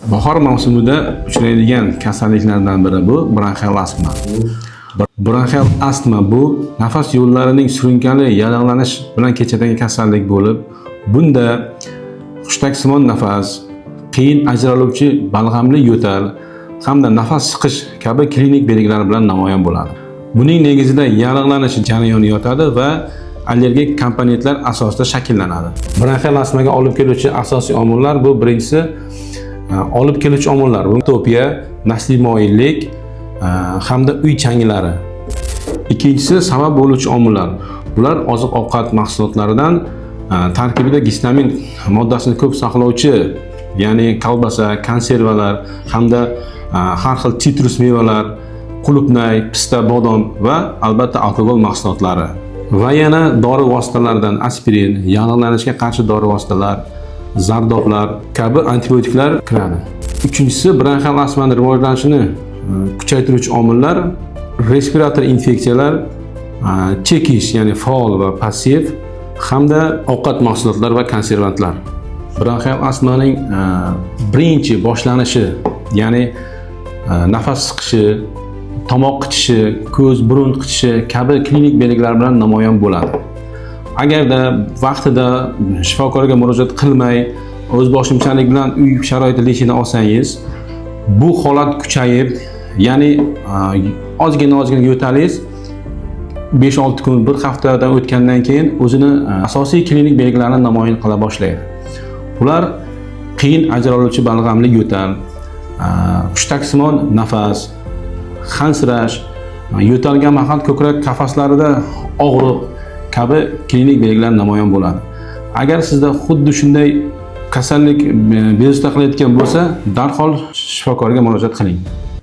Bahor mavsumida uchraydigan kasalliklardan biri bu bronxial astma. Bronxial astma bu nafas yo'llarining surunkali yallig'lanish bilan kechadigan kasallik bo'lib, bunda hushtaksimon nafas, qiyin ajraluvchi balg'amli yo'tal hamda nafas siqish kabi klinik belgilar bilan namoyon bo'ladi. Buning negizida yallig'lanish jarayoni yotadi va allergik komponentlar asosida shakllanadi. Bronxial astmaga olib keluvchi asosiy omillar bu birinchisi olib keluvchi omillar bu atopiya, nasliy moyillik hamda uy changlari. Ikkinchisi, sabab bo'luvchi omillar. Bular oziq-ovqat mahsulotlaridan tarkibida gistamin moddasini ko'p saqlovchi, ya'ni kolbasa, konservalar hamda har xil sitrus mevalar, qulupnay, pista, bodom va albatta alkogol mahsulotlari. Va yana dori vositalaridan aspirin, yallig'lanishga qarshi dori vositalar, zardoblar kabi antibiotiklar kiradi. Uchinchisi, bronxial astmani rivojlanishini kuchaytiruvchi omillar respirator infeksiyalar, chekish, ya'ni faol va passiv hamda ovqat mahsulotlari va konservantlar. Bronxial astmaning birinchi boshlanishi, ya'ni nafas siqishi, tomoq qichishi, ko'z, burun qichishi kabi klinik belgilar bilan namoyon bo'ladi. Agarda vaqtida shifokorga murojaat qilmay, o'z boshimchalik bilan uy sharoitida лечение olsangiz, bu holat kuchayib, ya'ni ozgina ozgina yo'talingiz 5-6 kun, bir haftadan o'tgandan keyin o'zini asosiy klinik belgilarini namoyon qila boshlaydi. Bular qiyin ajraluvchi balg'amli yo'tal, hushtaksimon nafas, hansirash, yo'talgan mahal ko'krak qafaslarida og'riq kabi klinik belgilar namoyon bo'ladi. Agar sizda xuddi shunday kasallik bezovta qilayotgan bo'lsa, darhol shifokorga murojaat qiling.